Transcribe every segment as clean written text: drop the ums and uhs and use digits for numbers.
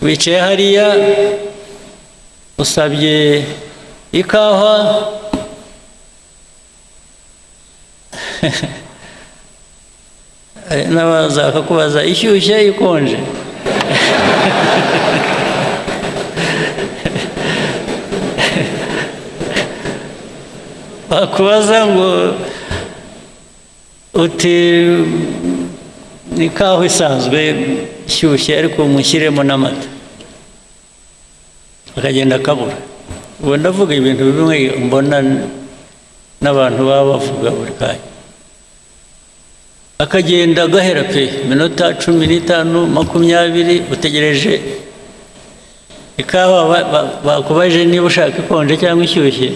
Wicaye hariya, usabye ikawa, n'abaza bakakubaza ishyushye, ikonje. Bakubaza ngo uti ni ikawa isanzwe ishyushye, ariko mushyiremo n'amata, akagenda akabura. Ubu ndavuga ibintu bimwe mbona n'abantu baba bavuga buri kanya. Akagenda agahera pe, iminota 15, 20, utegereje ikawa. Bakubaje niba ushaka ikonje cyangwa ishyushye,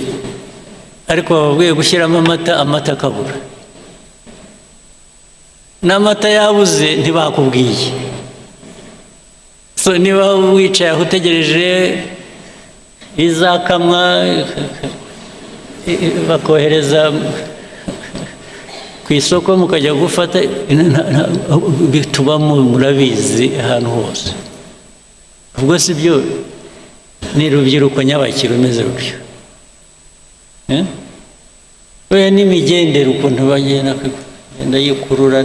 ariko bababwiye gushyiramo amata, amata akabura. N'amata yabuze, ntibakubwiye. So niba wicaye aho utegereje izakamwa, bakohereza ku isoko mukajya gufata. Bitubamo, murabizi, ahantu hose. Ubwo si byo? Ni urubyiruko nyabakire rumeze rutyo? Eh? We n'imigendere, ukuntu bagenda, kugenda yikurura.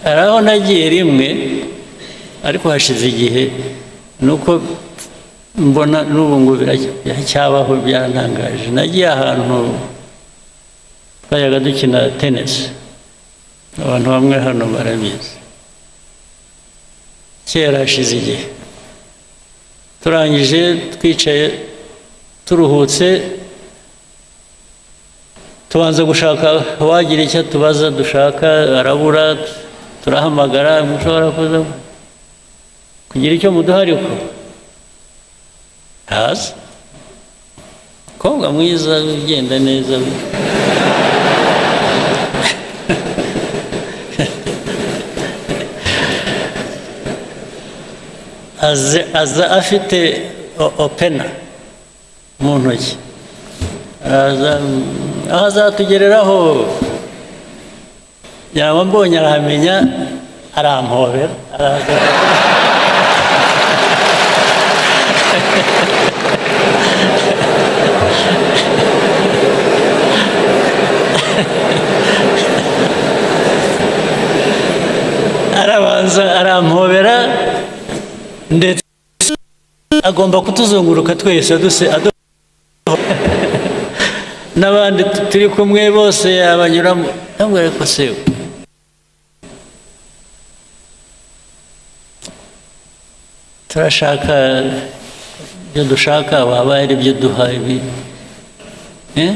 Hari aho nagiye rimwe, ariko hashize igihe, ni uko mbona n'ubu ngo biracyabaho, byarantangaje. Nagiye ahantu twajyaga dukina tenisi, abantu bamwe hano barabizi, kera hashize igihe. Turangije, twicaye turuhutse, tubanza gushaka uwagira icyo tubaza dushaka, arabura. Turahamagara: "Mushobora kuza kugira icyo muduha?" Ariko ntaza. Umukobwa mwiza, ugenda neza, aza afite opener mu ntoki, araza aho azatugereraho, yaba mbonye arahamenya, arampobera, araza. Arabanza arampobera, ndetse agomba kutuzunguruka twese n'abandi turi kumwe bose yabanyuramo. Ntabwo, ariko se turashaka ibyo dushaka, waba ari ibyo duha ibi? Eh?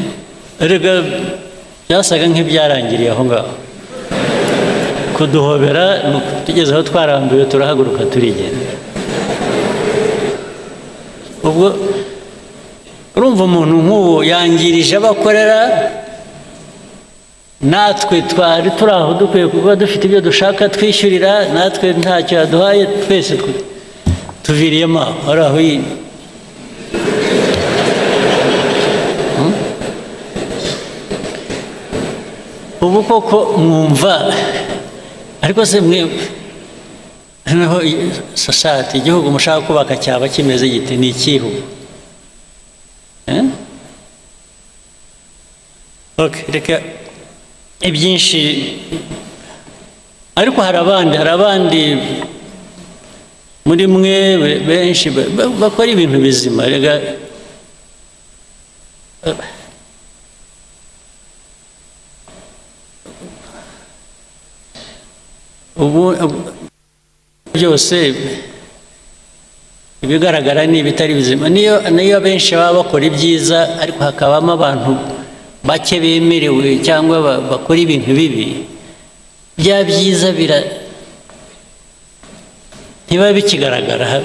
Erega byasaga nk'ibyarangiriye aho ngaho kuduhobera. Ni uku tugeze aho twarambiwe, turahaguruka, turigendera. Ubwo urumva umuntu nk'uwo yangirije abo akorera, natwe twari turi aho dukwiye kuba dufite ibyo dushaka twishyurira, natwe ntacyo yaduhaye, twese tuviriyemo aho ari aho. Ubu koko mwumva, ariko se mwe noneho society, igihugu mushaka kubaka cyaba kimeze gite? Ni ikihe ubu? Eh? Okay, reka ibyinshi. Ariko hari abandi muri mwe benshi bakora ibintu bizima. Rega ubu byose ibigaragara ni ibitari bizima. Niyo benshi baba bakora ibyiza, ariko hakabamo abantu bake bemerewe cyangwa bakora ibintu bibi, bya byiza bira ntibiba bikigaragara.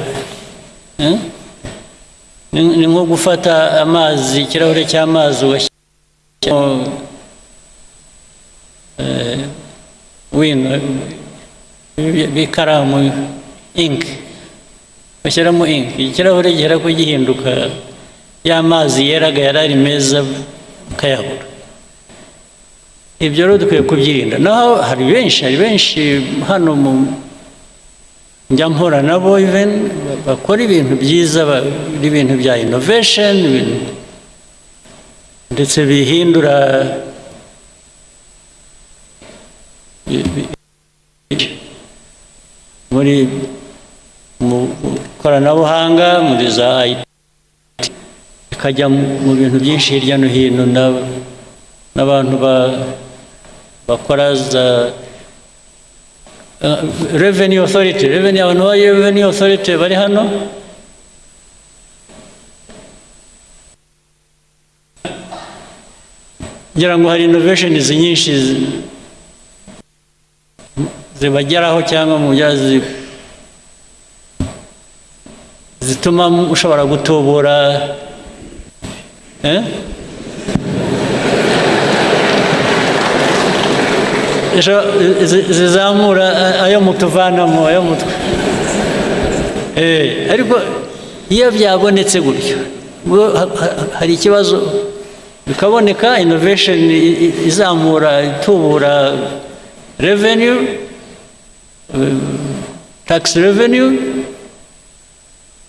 Eh? Ni nko gufata amazi, ikirahure cy'amazi, ugashyiramo wino b'ikaramu, ink, bashyiramo ink, ikirahure gihera ko gihinduka, ya mazi yeraga yari ari meza ukayabura. Ibyo rero dukwiye kubyirinda. Naho hari benshi hano mu Njya mpura nabo, even bakora ibintu byiza, ibintu bya innovation, ibintu ndetse bihindura muri mu ikoranabuhanga, muri za IT, bikajya mu bintu byinshi hirya no hino, n'abantu bakora za revenue authority, revenue, abantu ba revenue authority bari hano. Ngira ngo hari innovations nyinshi zibageraho cyangwa mu byo zituma ushobora gutubura, eh? Ejo zizamura ayo mutuvanamo, ayo mutwe. Ariko iyo byabonetse gutyo, ubwo hari ikibazo, bikaboneka innovation izamura, itubura revenue, tax revenue,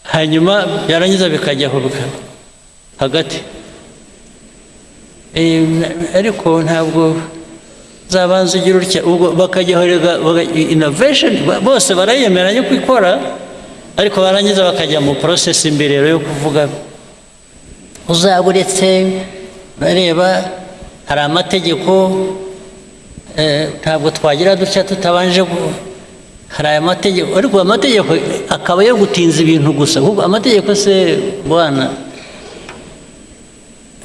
hanyuma byarangiza bikajyaho hagati. Ariko ntabwo zabanza ugira utya, ubwo bakajyaho innovation bose barayemera yo kwikora, ariko barangiza bakajya mu process imbere rero yo kuvuga uzaba uretse bareba hari amategeko, ntabwo twagira dutya tutabanje hari aya mategeko. Ariko amategeko akaba yo gutinza ibintu gusa. Ahubwo amategeko se bwana,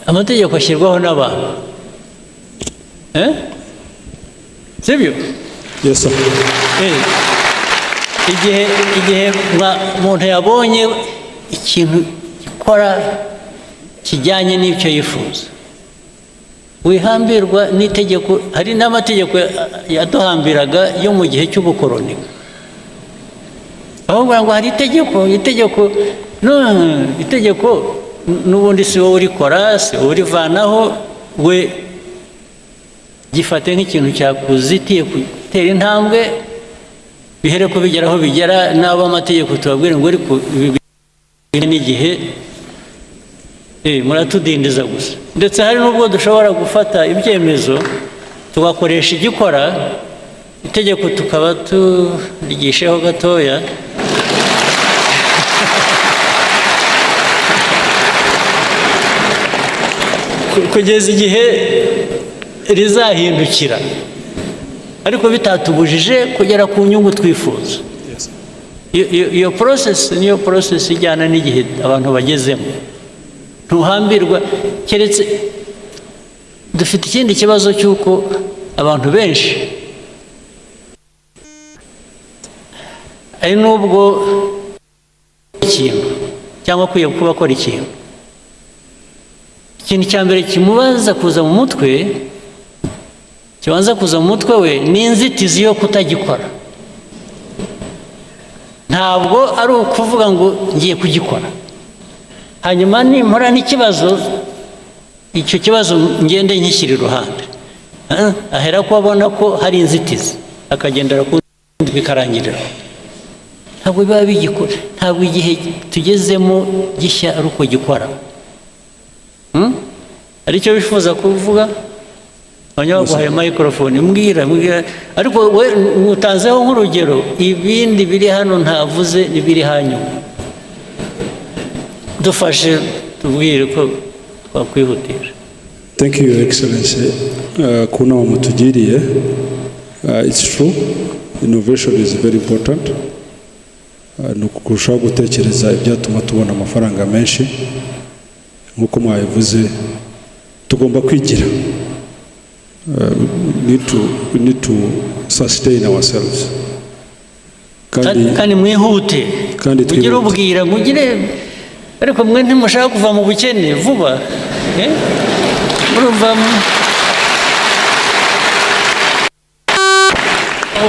amategeko ashyirwaho n'abantu, eh? Sibyo? Yes, sir. Igihe umuntu yabonye ikintu gikora kijyanye n'icyo yifuza, wihambirwa n'itegeko. Hari n'amategeko yaduhambiraga yo mu gihe cy'ubukoroni, aho ngo hari itegeko, itegeko, no, itegeko n'ubundi si wowe urikora, si wowe urivanaho. We gifate nk'ikintu cyakuzitiye gutera intambwe, bihere ko bigera aho bigera. N'abo amategeko tubabwire ngo ariko ibi n'igihe muratudindiza gusa. Ndetse hari n'ubwo dushobora gufata ibyemezo tugakoresha igikora, itegeko tukaba turigisheho gatoya, kugeza igihe rizahindukira, ariko bitatubujije kugera ku nyungu twifuza. Iyo process niyo process ijyana n'igihe abantu bagezemo. Ntuhambirwa, keretse dufite ikindi kibazo cy'uko abantu benshi, ari n'ubwo ikintu cyangwa akwiye kuba akora ikintu, ikintu cya mbere kimubaza kuza mu mutwe, kibanza kuza mu mutwe we, ni inzitizi yo kutagikora. Ntabwo ari ukuvuga ngo ngiye kugikora, hanyuma nimpura n'ikibazo, icyo kibazo ngende nkishyira iruhande. Ahera ko abona ko hari inzitizi, akagendera ku bikarangirira. Ntabwo biba bigikora, ntabwo igihe tugezemo gishya ari uko gikora. Hari icyo wifuza kuvuga? Abanya baguhaye microphone, mbwira, mbwira. Ariko we utanzeho nk'urugero, ibindi biri hano ntavuze n'ibiri hanyuma, dufashe tubwire ko twakwihutisha. Thank you, Your Excellency. Ku nama mutugiriye, it's true, innovation is very important. Ni ukurushaho gutekereza ibyatuma tubona amafaranga menshi. Nk'uko mwabivuze, tugomba kwigira. We need to sustain ourselves. Kandi kandi mwihute, Kandi mugire twihute. ubwira, mugire. Ariko mwe ntimushaka kuva mu bukene vuba, eh? Murumva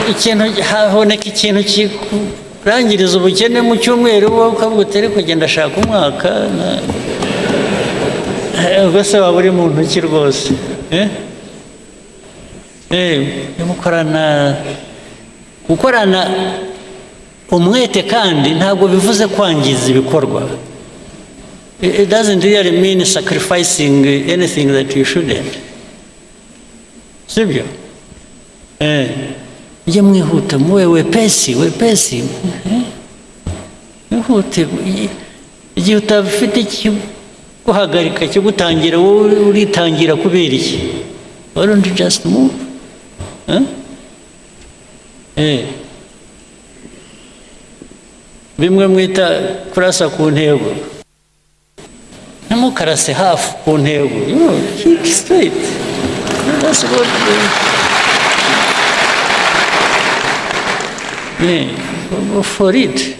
ikintu haboneka, ikintu kikurangiriza ubukene mu cyumweru, wowe ukavuga uti ariko genda ashaka umwaka ubwo se waba uri mu ntoki rwose, eh? Mukorana, gukorana. Umwete kandi ntabwo bivuze kwangiza ibikorwa. It doesn't really mean sacrificing anything that you shouldn't. Sibyo? Mujye mwihuta, muwe wepesi wepesi, eh? Mwihute. Igihe utafite ikiguhagarika, kigutangira, wowe uritangira kubera iki? Why don't you just move? Eh? Eh. Bimwe mwita kurasa ku ntego, ntimukarase hafi ku ntego. You hit straight. That's what the, yeah, go for it.